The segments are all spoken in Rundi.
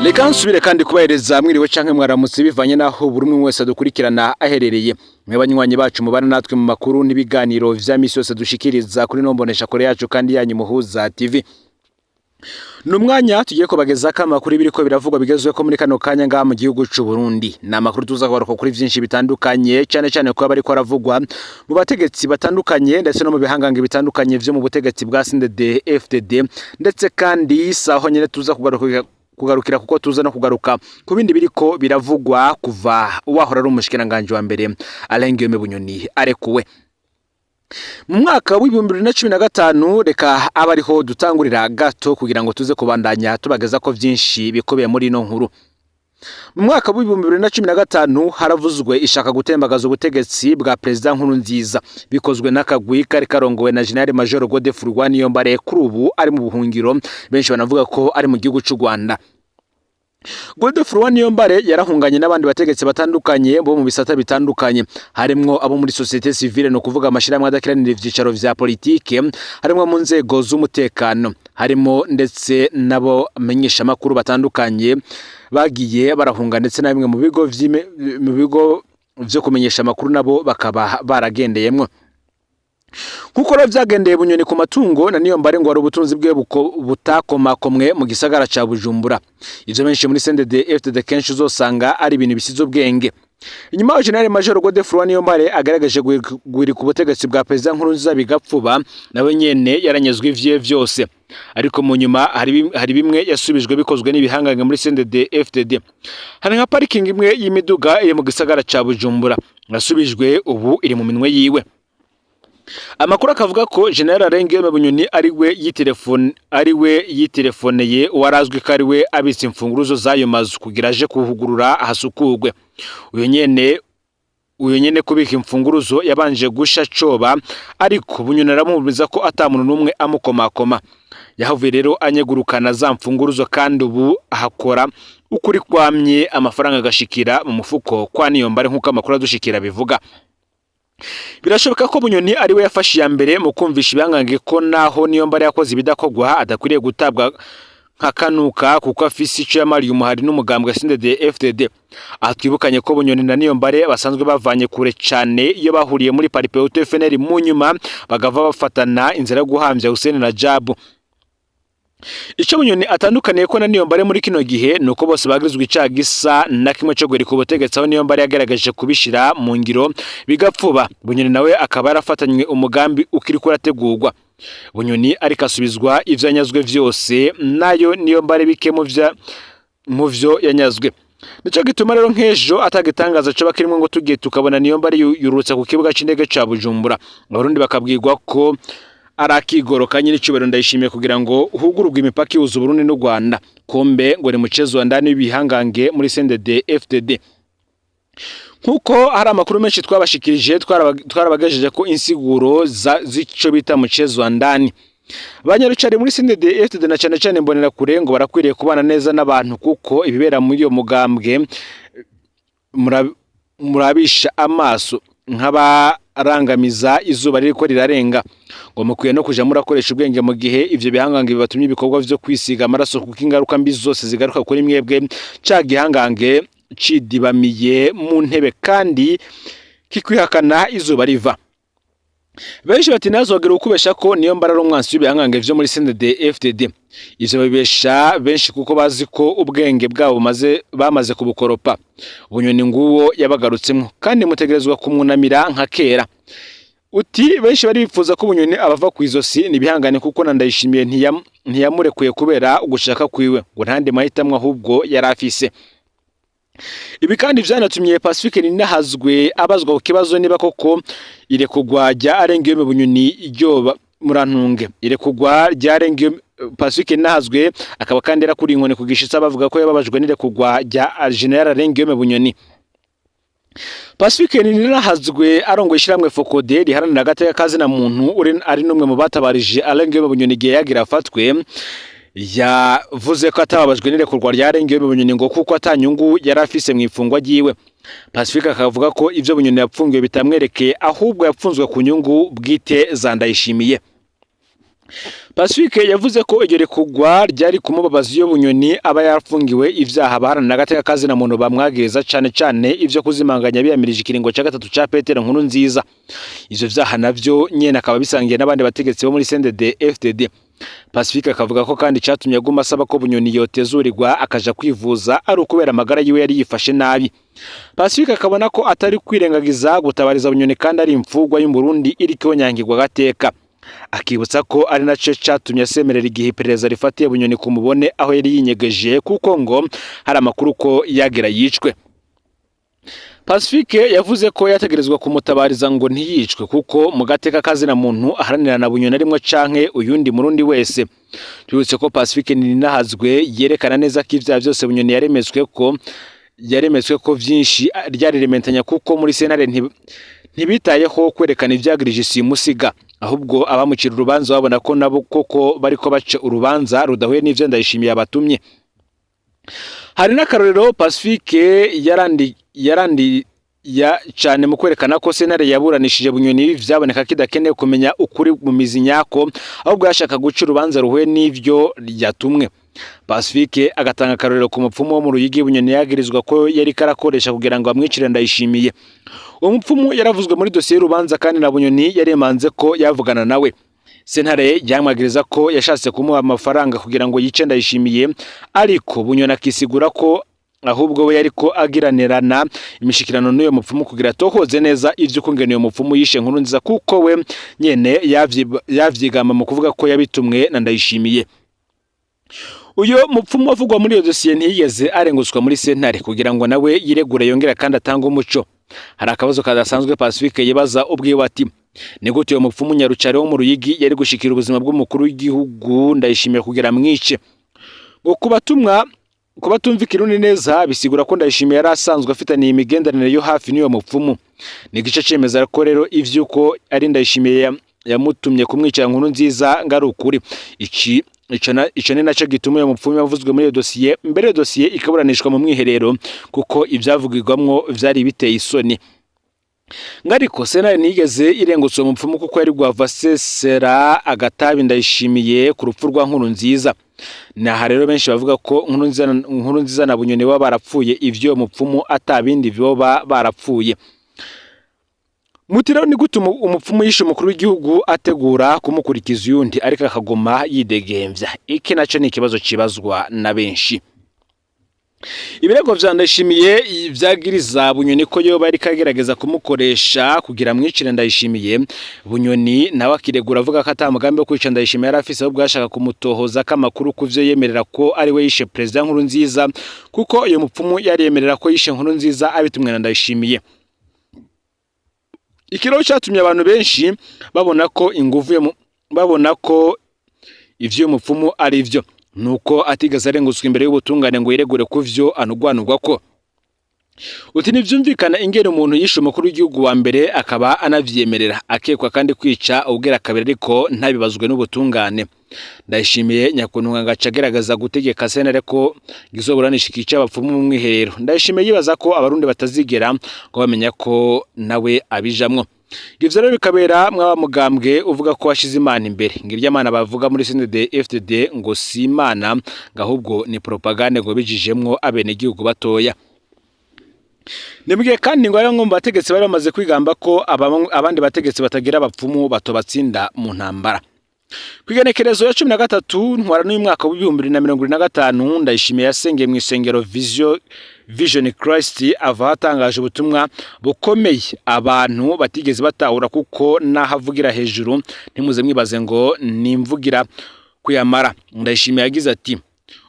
Reka nsubire kandi kubahereza mwiriwe canke mwaramutse, bivanye naho buri umwe wese adukurikirana aherereye. Mwe banywanyi bacu mubana natwe mu makuru n'ibiganiro vya misi yose dushikiriza kuri no mbonesha kure yacu kandi yanyu Muhuza TV. Ni umwanya tugiye kubagezako amakuru biriko biravugwa bigezweho muri kano kanya ngaha mu gihugu c'u Burundi. Ni amakuru tuza kugaruka kuri vyinshi bitandukanye, cane cane kuba bariko aravugwa mu bategetsi batandukanye ndetse no mu bihangange bitandukanye vyo mu butegetsi bwa CNDD FDD, ndetse kandi saho nyene tuza kugarukira kuko tuza no kugaruka ku bindi biriko biravugwa kuva uwahora ari umushikiranganji wa mbere Alain Guillaume Bunyoni arekuwe mu mwaka w'2015. Reka abe ariho dutangurira gato kugira ngo tuze kubandanya tubageza ko vyinshi bikubiye muri ino nkuru. Mu mwaka w'2015 haravuzwe ishaka gutembagaza ubutegetsi bwa Perezida Nkurunziza, bikozwe n'akagwi kari karongowe na General Major Godefroid Niyombare, kuri ubu ari mu buhungiro, benshi banavuga ko ari mu gihugu c'u Rwanda. Godefroid Niyombare yarahunganye n'abandi bategetsi batandukanye bo mu bisata bitandukanye, harimwo abo muri société civile, no kuvuga amashirahamwe adakiranira ivyicaro vya politike, harimwo mu nzego z'umutekano, harimo ndetse nabo menyesha makuru batandukanye bagiye barahunga, ndetse na bimwe mu bigo vyo kumenyesha amakuru nabo bakaba baragendeyemwo. Nkuko rero vyagendeye Bunyoni ku matungo na Niyombare, ngo hari ubutunzi bwe butakomakomwe mu gisagara ca Bujumbura. Ivyo benshi muri CNDD FDD kenshi uzosanga ari ibintu bisize ubwenge. Inyuma yaho General Major Godefroid Niyombare agaragaje guhirika ubutegetsi bwa Perezida Nkurunziza bigapfuba, nawe nyene yaranyazwe ivyiwe vyose, ariko mu nyuma hari bimwe yasubijwe bikozwe n'ibihangange muri CNDD FDD. Hari nka parikingi imwe y'imiduga iri mu gisagara ca Bujumbura yasubijwe, ubu iri mu minwe yiwe. Amakuru akavuga ko General Alain Guillaume Bunyoni ari we yitelefoneye uwarazwi ko ari we abitse imfunguruzo z'ayo mazu kugira aje kuhugurura hasukurwe. Uyu nyene kubika imfunguruzo yabanje gusha coba, ariko Bunyoni aramubuza ko ata muntu n'umwe amukomakoma. Yahavuye rero anyegurukana za mfunguruzo, kandi ubu ahakora ukuri kwamye, amafaranga agashikira mu mufuko kwa Niyombare, nk'uko amakuru adushikira bivuga. Birashoboka ko Bunyoni ari we yafashe iya mbere mu kumvisha ibihangange ko naho Niyombare yakoze ibidakorwa adakwiriye gutabwa nka kanuka, kuko afise ico yamariye umuhari n'umugambwe CNDD FDD. Aha twibukanye ko Bunyoni na Niyombare basanzwe bavanye kure cane iyo bahuriye muri Palipehutu FNL, mu nyuma bagava bafatana inzira yo guhamvya Hussein Rajabu. Ico Bunyoni atandukaniye ko na Niyombare muri kino gihe nuko bose bagirizwa icaha gisa na kimwe co guhirika ubutegetsi, aho Niyombare yagaragaje kubishira mu ngiro bigapfuba, Bunyoni nawe akaba yarafatanywe umugambi ukiriko urategurwa. Bunyoni ariko asubizwa ivyo yanyazwe vyose, nayo Niyombare bike mu vyo yanyazwe. Nico gituma rero nk'ejo atagitangaza coba kirimwo ngo tugiye tukabona Niyombare yururutse ku kibuga c'indege ca Bujumbura, Abarundi bakabwirwa ko ari akigoro ka nyir'icyubahiro Ndayishimiye kugira ngo hugururwe imipaka ihuza Uburundi n'u Rwanda. Kumbe ngo ni muchezo wa ndani w'ibihangange muri CNDD FDD. Nkuko hari amakuru menshi twabashikirije, twarabagejeje ko insiguro z'ico bita muchezo wa ndani. Abanyarucari muri CNDD FDD na cane cane Imbonerakure ngo barakwiriye kubana neza n'abantu, kuko ibibera muri iyo mugambwe murabisha amaso nk'abarangamiza izuba ririko rirarenga. Ngo mukwiye no kuja murakoresha ubwenge mu gihe ivyo bihangange bibatumye ibikorwa vyo kwisiga amaraso, kuko ingaruka mbi zose zigaruka kuri mwebwe, ca gihangange cidibamiye mu ntebe kandi kikwihakana izuba riva. Benshi bati ntazogera ukubesha ko Niyombare ari umwansi w'ibihangange vyo muri CNDD FDD. Ivyo babibesha benshi kuko bazi ko ubwenge bwabo bamaze kubukoropa. Bunyoni nguwo yabagarutsemwo, kandi mutegerezwa kumwunamira nka kera. Uti benshi bari bifuza ko Bunyoni abava ku izosi, nibihangane, kuko na Ndayishimiye ntiyamurekuye kubera ugushaka kwiwe, ngo ntandi mahitamwo ahubwo yari afise. Ibi kandi vyanatumye Pacifique Ninahazwe abazwa ku kibazo niba koko irekugwa rya Alain Guillaume Bunyoni ryoba, murantunge, irekugwa rya Alain Guillaume, Pacifique Ninahazwe akaba kandi yarakuriye inkoni ku gishitsi bavuga ko yababajwe n'irekugwa rya General Alain Guillaume Bunyoni. Pacifique Ninahazwe arongoye ishyirahamwe FOCODE riharanira agateka kazina muntu, ari n'umwe mu batabarije Alain Guillaume Bunyoni igihe yagira afatwe, yavuze ko atababajwe n'irekurwa rya Alain Guillaume Bunyoni, ngo kuko atanyungu yari afise mu ifungwa ryiwe. Pacifique akavuga ko ivyo Bunyoni yapfungiwe bitamwerekeye, ahubwo yapfunzwe ku nyungu bwite za Ndayishimiye. Pacifique yavuze ko iryo rekurwa ryari kumubabaza iyo Bunyoni aba yarafungiwe ivyaha baharanira agateka kazina muntu bamwagiriza, cane cane ivyo kuzimanganya biyamirije ikiringo ca gatatu ca Petero Nkurunziza. Ivyo vyaha navyo nyene akaba bisangiye n'abandi bategetsi bo muri CNDD FDD. Pacifique akavuga ko kandi icatumye aguma asaba ko Bunyoni yotezurirwa akaja kwivuza ari ukubera amagara yiwe yari yifashe nabi. Pacifique akabona ko atari kwirengagiza gutabariza Bunyoni kandi ari imfungwa y'Umurundi iriko ihonyangirwa agateka. Akibutsa ko ari naco catumye asemerera igihe iperereza rifatiye Bunyoni ku mubone aho yari yinyegeje, kuko ngo hari amakuru ko yagera yicwe. Pacifique yavuze ko yategerezwa kumutabariza ngo ntiyicwe, kuko mu gateka kazina muntu aharanira na Bunyoni arimwo canke uyundi murundi wese. Twibutse ko Pacifique Nininahazwe yerekana neza ko ivyaha vyose Bunyoni yaremetswe ko vyinshi ryarirementanya, kuko muri sentare ntibitayeho kwerekana ivyagirije simusiga, ahubwo abamucira urubanza babona ko nabo koko bariko baca urubanza rudahuye n'ivyo Ndayishimiye abatumye. Hari n'akarorero Pacifique yarandi ya cane mu kwerekana ko sentare yaburanishije Bunyoni vyaboneka kidakeneye kumenya ukuri mu mizi nyako, ahubwo yashaka guca urubanza ruhuye n'ivyo yatumwe. Pacifique agatanga akarorero ku mupfumu wo mu Ruyigi Bunyoni yagirizwa ko yari karakoresha kugira ngo amwicire Ndayishimiye. Uwo mupfumu yaravuzwe muri dosiye y'urubanza, kandi na Bunyoni yaremanze ko yavugana nawe. Sentare yamwagiriza ko yashatse kumuha amafaranga kugira ngo yice Ndayishimiye, ariko Bunyoni akisigura ko ahubwo we yariko agiranirana imishikirano n'uyo mupfumu kugira atohoze neza ivy'ukungene uyo mupfumu yishe Nkurunziza, kuko we nyene yavyigamba mu kuvuga ko yabitumwe na Ndayishimiye. Uyo mupfumu avugwa muri iyo dosiye ntiyigeze arengutswa muri sentare kugira ngo nawe yiregure yongere kandi atange umuco. Hari akabazo kadasanzwe Pacifique yibaza ubwiwe, ati: "Ni gute uyo mupfumu Nyarucare wo mu Ruyigi yari gushikira ubuzima bw'umukuru w'igihugu Ndayishimiye kugira amwice?" Ngo kubatumwa kubatumva ikirundi neza, bisigura ko Ndayishimiye yari asanzwe afitaniye imigenderanire yo hafi n'uyo mupfumu. Ni igice cemeza ko rero ivy'uko ari Ndayishimiye yamutumye kumwicira Nkurunziza ngo ari ukuri. Iki ico ni naco gituma uyo mupfumu yavuzwe muri iyo dosiye mbere, iyo dosiye ikaburanishwa mu mwiherero, kuko ivyavugirwamwo vyari biteye isoni. Ngariko sentare ntiyigeze irengutsa uwo mupfumu, kuko yari guhava asesera agatabi Ndayishimiye ku rupfu rwa Nkurunziza. Naha rero benshi bavuga ko Nkurunziza na Bunyoni baba barapfuye ivyo mupfumu atabindi vyoba barapfuye. Muti rero ni gute umupfumu yishe umukuru w'igihugu ategura kumukurikiza uyundi, ariko akaguma yidegemvya? Iki naco ni ikibazo cibazwa na benshi. Ibirego vya Ndayishimiye vyagiriza Bunyoni ko yoba ariko agerageza kumukoresha kugira mwicire Ndayishimiye, Bunyoni nawe akiregura avuga ko ata mugambi wo kwica Ndayishimiye yari afise, ahubwo yashaka kumutohoza ko amakuru ku vyo yemerera ko ari we yishe Perezida Nkurunziza, kuko uyo mupfumu yari yemerera ko yishe Nkurunziza abitumwe na Ndayishimiye. Ikiraro catumye abantu benshi babona ko inguvu babona ko ivyo mupfumu ari vyo, nuko atigeze arengutswa imbere y'ubutungane ngo yiregure ku vyo anugwanugwa ko. Uti ntivyumvikana ingene umuntu yishe umukuru w'igihugu wa mbere akaba anavyemerera, akekwa kandi kwica ubwira kabiri, ariko ntabibazwe n'ubutungane. Ndayishimiye nyakuntunga ngaca agerageza gutegeka sentare ko izoburanisha ikica abapfumu mu mwiherero. Ndayishimiye yibaza ko abarundi batazigera ngo bamenya ko nawe abijamwo. Ivyo rero bikabera mwaba mugambwe uvuga ko washize Imana imbere. Ngirya Mana bavuga muri CNDD FDD ngo si Imana, ngo ahubwo ni propagande ngo bijijemwo abenegihugu batoya. Nibwiye kandi ngo ariyo mu bategetsi bari bamaze kwigamba ko abandi bategetsi batagira abapfumu batobatsinda mu ntambara. Kw'igenekerezo ya 13 ntwara n'uyu mwaka wa 2025, Ndayishimiye yasengeye mu isengero Vision Christ, ava atangaje ubutumwa bukomeye abantu batigeze batahura, kuko naho avugira hejuru ntimuze mwibaze ngo nimvugira kuyamara. Ndayishimiye yagize ati: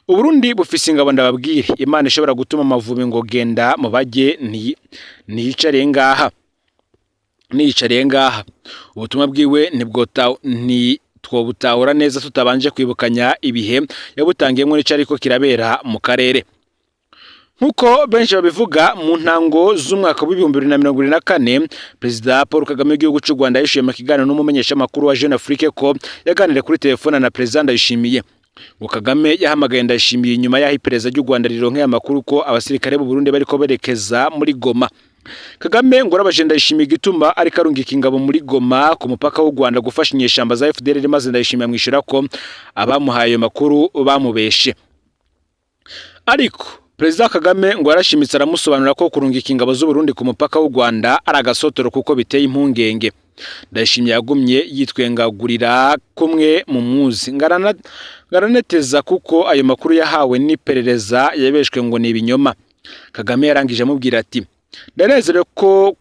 "Uburundi bufise ingabo, ndababwire. Imana ishobora gutuma Amavubi ngo genda mubajye, ntiyicariye ngaha, niyicariye ngaha." Ubutumwa bwiwe ntitwobutahura neza tutabanje kwibukanya ibihe yabutangiyemo n'ico ariko kirabera mu karere. Nk'uko benshi babivuga, mu ntango z'umwaka wa 2024, Perezida Paul Kagame w'igihugu cy'u Rwanda yishuye mu kiganiro n'umumenyeshamakuru wa Jeune Afrique ko yaganiriye kuri telefone na Perezida Ndayishimiye. Ngo Kagame yahamagaye Ndayishimiye inyuma y'aho iperereza ry'u Rwanda rironkeye amakuru ko abasirikare b'u Burundi bariko berekeza muri Goma. Kagame ngo arabaje Ndayishimiye igituma ariko arungika ingabo muri Goma ku mupaka w'u Rwanda gufasha inyeshamba za FDLR, maze Ndayishimiye amwishura ko abamuhaye ayo makuru bamubeshe. Ariko Perezida Kagame ngo yarashimitse aramusobanurira ko kurungika ingabo z'u Burundi ku mupaka w'u Rwanda ari agasotoro kuko biteye impungenge. Ndayishimiye yagumye yitwengagurira kumwe mu muzi ngaraneteza kuko ayo makuru yahawe n'iperereza yabeshwe ngo ni ibinyoma. Kagame yarangije amubwira ati: "Ndanezerewe ko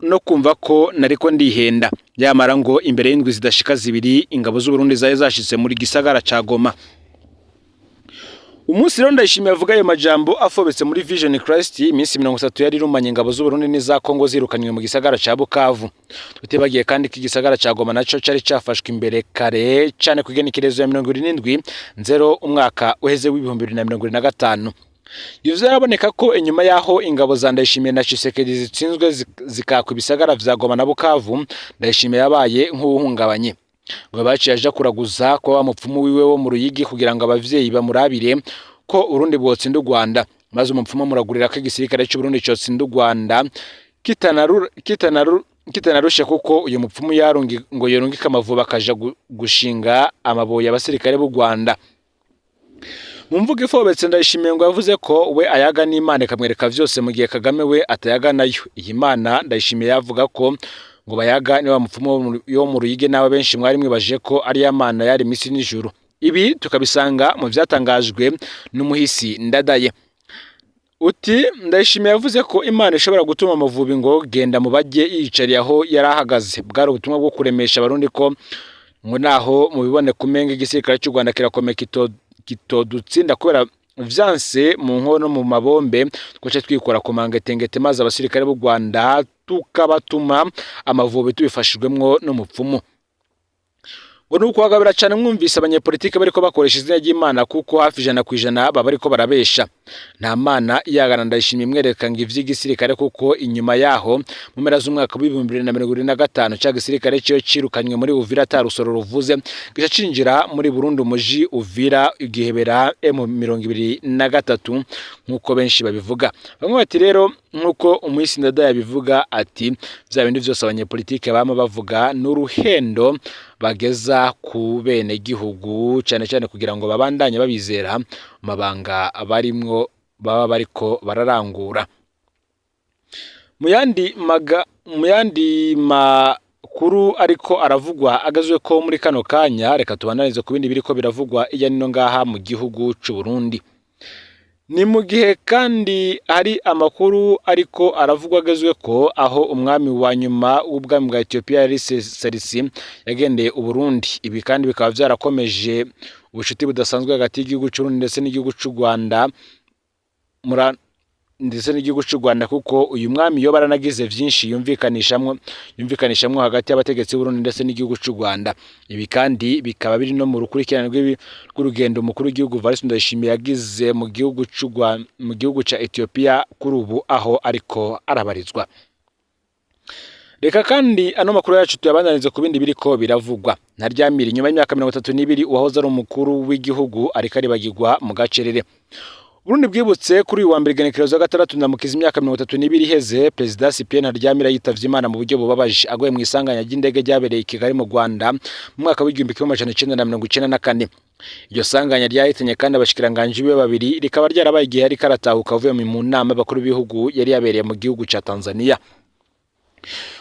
no kumva ko nariko ndihenda." Yamara ngo imbere y'indwi zidashika 2 ingabo z'u Burundi zari zashitse muri gisagara ca Goma. Umunsi rero Ndayishimiye avuga ayo majambo afobetse muri Vision Christ, iminsi 30 yari irumanye ingabo z'u Burundi n'iza Kongo zirukanywe mu gisagara ca Bukavu. Tutibagiye kandi ko igisagara ca Goma naco cari cafashwe imbere kare cane ku igenekerezo ya 27 Nzero umwaka uheze w'2025. Ivyo vyaraboneka ko inyuma y'aho ingabo za Ndayishimiye na Tshisekedi zitsinzwe zikakwa ibisagara vya Goma na Bukavu, Ndayishimiye yabaye nk'uwuhungabanye. Ngo baciye aja kuraguza kwa wa mupfumu wiwe wo mu Ruyigi kugira ngo abavyeyi bamurabire ko Urundi bwotsinda u Rwanda, maze umupfumu amuragurira ko igisirikare c'u Burundi cotsinda u Rwanda kitanarushe, kuko uyu mupfumu yarungi ngo yorungika amavubi akaja gushinga amaboye abasirikare b'u Rwanda. Mu mvugo ifobetse, Ndayishimiye ngo yavuze ko we ayaga n'Imana ikamwereka vyose, mu gihe Kagame we atayaga nayo. Iyi Mana Ndayishimiye yavuga ko ngo bayaga ni wa mupfumu yo mu Ruyigi, nawe benshi mwari mwibaje ko ari ya Mana yari imisi n'ijuru. Ibi tukabisanga mu vyatangajwe n'umuhisi Ndadaye. Uti Ndayishimiye yavuze ko Imana ishobora gutuma Amavubi ngo genda mu bajye yiyicariye aho yari ahagaze. Bwari ubutumwa bwo kuremesha Abarundi ko ngo naho mubibone kumenga igisirikare cy'u Rwanda kirakomeye kitodutsinda kubera vyanse mu nkono mu mabombe, twace twikora ku mangetengete maze abasirikare b'u Rwanda tukabatuma Amavubi tubifashijwemwo n'umupfumu. Ngo ni ukuhagabira cyane mwumvise abanyepolitike bariko bakoresha izina ry'Imana, kuko hafi 100% baba bariko barabesha. Nta Mana yagana Ndayishimiye imwereka ngo ivy'igisirikare, kuko inyuma yaho mu mpera z'umwaka w'2025 ca gisirikare ciyo cirukanywe muri Uvira ata rusoro ruvuze, gica cinjira muri Burundi umuji Uvira igihebera M23 nk'uko benshi babivuga. Bamwe bati rero nk'uko umuhisi Ndadaye yabivuga ati vya bindi vyose abanyepolitike bama bavuga n'uruhendo bageza ku bene gihugu, cyane cyane kugira ngo babandanye babizera mabanga barimwo baba bariko bararangura. Mu yandi makuru ariko aravugwa agazwe ko muri kano kanya, reka tubananize ku bindi biriko biravugwa iya nino ngaha mu gihugu c'u Burundi. Ni mu gihe kandi hari amakuru ariko aravugwa agezwe ko aho umwami wa nyuma w'ubwami bwa Ethiopia Haile Selassie yagendeye u Burundi. Ibi kandi bikaba vyarakomeje ubucuti budasanzwe hagati y'igihugu c'u Burundi ndetse n'igihugu c'u Rwanda ndetse n'igihugu c'u Rwanda, kuko uyu mwami yoba yaranagize vyinshi yumvikanishamwo hagati y'abategetsi b'Uburundi ndetse n'igihugu c'u Rwanda. Ibi kandi bikaba biri no mu rukurikirane rw'urugendo umukuru w'igihugu Evariste Ndayishimiye yagize mu gihugu c'u Rwanda, mu gihugu ca Ethiopia kuri ubu aho ariko arabarizwa. Reka kandi ano makuru yacu tuyabandanize ku bindi biriko biravugwa. Ntaryamira inyuma y'imyaka 32 uwahoze ari umukuru w'igihugu ariko aribagirwa mu gacerere. Burundi bwibutse kuri uyu wa mbere igenekerezo ya 6 Ndamukiza imyaka 32 iheze Perezida Cyprien Ntaryamira yitavye Imana mu buryo bubabaje, aguye mu isanganya ry'indege ryabereye i Kigali mu Rwanda mu mwaka w'1994. Iryo sanganya ryahitanye kandi abashikiranganji biwe babiri, rikaba ryarabaye igihe yariko aratahuka avuye mu nama y'abakuru b'ibihugu yari yabereye mu gihugu ca Tanzania.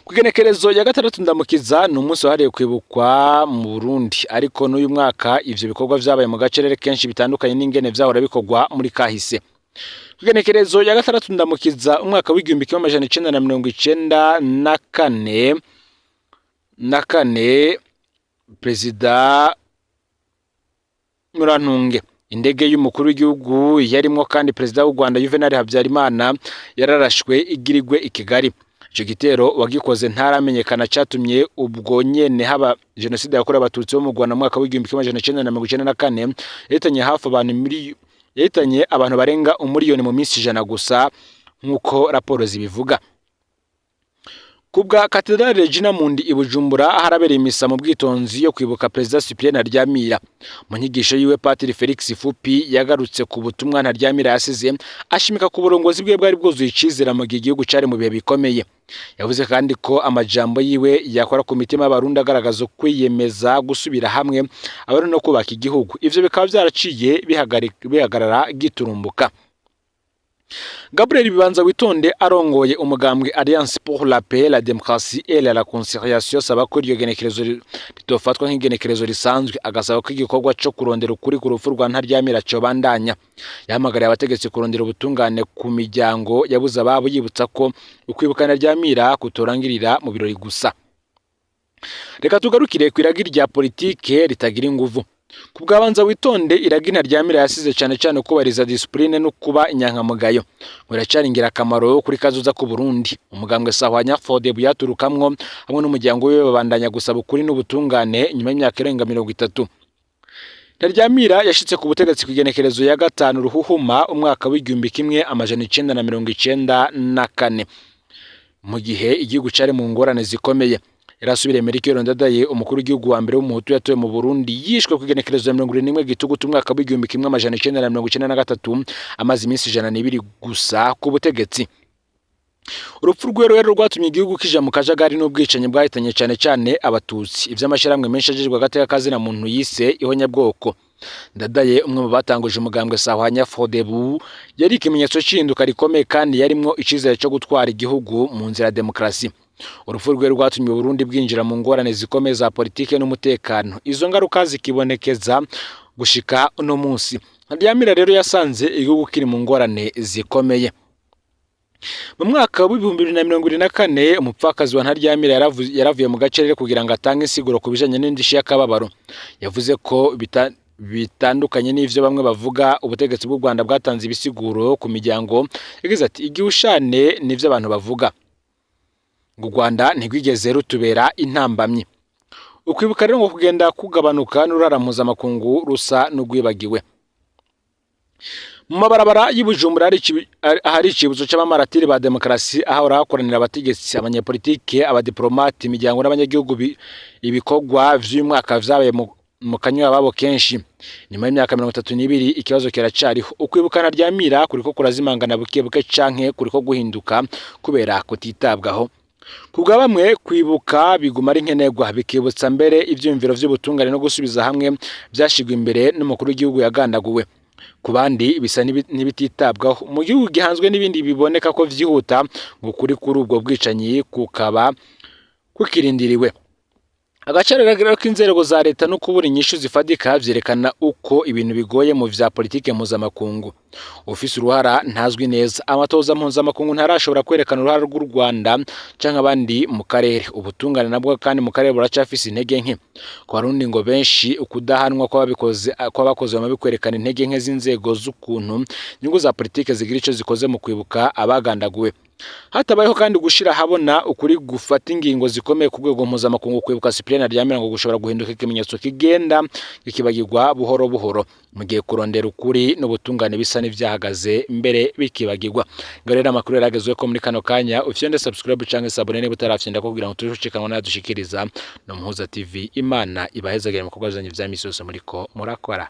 Ku igenekerezo ya 6 Ndamukiza ni umunsi wahariwe kwibukwa mu Burundi, ariko n'uyu mwaka ivyo bikorwa vyabaye mu gacerere kenshi bitandukanye n'ingene vyahora bikorwa muri kahise. Ku igenekerezo ya 6 Ndamukiza umwaka w'1994 na kane, Perezida Murantunge, indege y'umukuru w'igihugu yarimwo kandi Perezida w'u Rwanda Juvenal Habyarimana yararashwe igirigwe i Kigali. Ico gitero wagikoze ntaramenyekana, catumye ubwo nyene haba jenoside yakorewe Abatutsi bo mu Rwanda mu mwaka w'1994, yahitanye hafi abantu yahitanye abantu barenga 1 miliyoni mu minsi 100 gusa, nk'uko raporo zibivuga. Kubwa Katedrale Regina Mundi i Bujumbura harabereye imisa mu bwitonzi yo kwibuka Perezida Cyprien Ntaryamira. Mu nyigisho yiwe, Patiri Felix Fupi yagarutse ku butumwa Ntaryamira yasize, ashimika ku burongozi bwe bwari bwuzuye icizere mu gihe igihugu cari mu bihe bikomeye. Yavuze kandi ko amajambo yiwe yakora ku mitima y'Abarundi, agaragaza kwiyemeza gusubira hamwe Abarundi no kubaka igihugu. Ivyo bikaba vyaraciye bihagarara giturumbuka. Gabriel Bibanza Witonde arongoye umugambwe Alliance pour la paix, la démocratie et la réconciliation asaba ko iryo genekerezo ritofatwa nk'igenekerezo risanzwe, agasaba ko igikorwa co kurondera ukuri ku rupfu rwa Ntaryamira cobandanya. Yahamagariye abategetsi kurondera ubutungane ku miryango yabuze ababo, yibutsa ko ukwibuka Ntaryamira kutorangirira mu birori gusa. Reka tugarukire ku iragi rya politike ritagira inguvu. Ku bwabanza Witonde, iragi Ntaryamira yasize, cane cane kubahiriza discipline no kuba inyankamugayo, ngo iracari ingirakamaro kuri kazoza k'u Burundi. Umugambwe Sahwanya Frodebu yaturukamwo hamwe n'umuryango wiwe babandanya gusaba ukuri n'ubutungane nyuma y'imyaka irenga 30. Ntaryamira yashitse ku butegetsi kw'igenekerezo ya 5 Ruhuhuma umwaka w'1994, mu gihe igihugu cari mu ngorane zikomeye. Yarasubiriye Melchior Ndadaye, umukuru w'igihugu wa mbere w'umuhutu yatowe mu Burundi, yishwe ku igenekerezo ya 71 Gitugutu umwaka w'1993, amaze iminsi 102 gusa ku butegetsi. Urupfu rwe rero rwatumye igihugu kija mu kajagari n'ubwicanyi bwahitanye cane cane Abatutsi, ivy'amashirahamwe menshi ajejwe agateka kazina muntu yise ihonyabwoko. Ndadaye, umwe mu batanguje umugambwe Sahwanya Frodebu, yari ikimenyetso cy'ihinduka rikomeye kandi yarimwo icizere cyo gutwara igihugu mu nzira ya demokarasi. Urupfu rwe rwatumye Burundi bwinjira mu ngorane zikomeye za politike n'umutekano, izo ngaruka zikibonekeza gushika uno munsi. Ntaryamira rero yasanze igihugu kiri mu ngorane zikomeye. Mu mwaka w'2024, umupfakazi wa Ntaryamira yaravuye mu gacerere kugira ngo atange insiguro ku bijanye n'indishyi y'akababaro. Yavuze ko bitandukanye n'ivyo bamwe bavuga, ubutegetsi bw'u Rwanda bwatanze ibisiguro ku miryango. Yagize ati: "Igihushane nivyo abantu bavuga, ngo u Rwanda ntirwigeze rutubera intambamyi." Ukwibuka rero ngo kugenda kugabanuka n'uruhara mpuzamakungu rusa n'urwibagiwe. Mu mabarabara y'i Bujumbura ahari icibutso c'abamaratiri ba demokarasi, ahahora hakoranira abategetsi, abanyepolitike, abadiplomate, imiryango n'abanyagihugu, ibikorwa vy'uyu mwaka vyabaye mu kanywa babo kenshi. Nyuma y'imyaka 32, ikibazo kiracariho: ukwibuka Ntaryamira kuriko kurazimangana buke buke canke kuriko guhinduka kubera kutitabwaho? Kubwa bamwe, kwibuka biguma ari nkenerwa, bikibutsa mbere ivyiyumviro vy'ubutungane no gusubiza hamwe vyashigwa imbere n'umukuru w'igihugu yagandaguwe. Ku bandi, bisa n'ibititabwaho mu gihugu gihanzwe n'ibindi biboneka ko vyihuta, ngo kuri kuri ubwo bwicanyi kukaba kukirindiriwe. Agaciro rero k'inzego za leta no kubura inyishu zifatika vyerekana uko ibintu bigoye mu vya politike mpuzamakungu. Ufise uruhara ntazwi neza, amatoza mpuzamakungu ntarashobora kwerekana uruhara rw'u Rwanda canke abandi mu karere. Ubutungane nabwo kandi mu karere buracafise intege nke. Ku Barundi ngo benshi, ukudahanwa kw'ababikoze, kw'abakoze amabi, kwerekana intege nke z'inzego z'ukuntu inyungu za politike zigira ico zikoze mu kwibuka abagandaguwe. Hatabayeho kandi gushira ahabona ukuri, gufata ingingo zikomeye ku rwego mpuzamakungu, kwibuka Cyprien Ntaryamira ngo gushobora guhinduka ikimenyetso kigenda kikibagirwa buhoro buhoro, mu gihe kurondera ukuri n'ubutungane bisa n'ivyahagaze, mbere bikibagirwa. Ngo rero amakuru yaragezwe ko muri kano kanya, ufyonde subscribe canke s'abonner niba utarafyonda, kugira ngo tuje ucikanwa n'adushikiriza no Muhuza TV. Imana ibahezagire mu bikorwa vyanyu vya misi yose muriko murakora.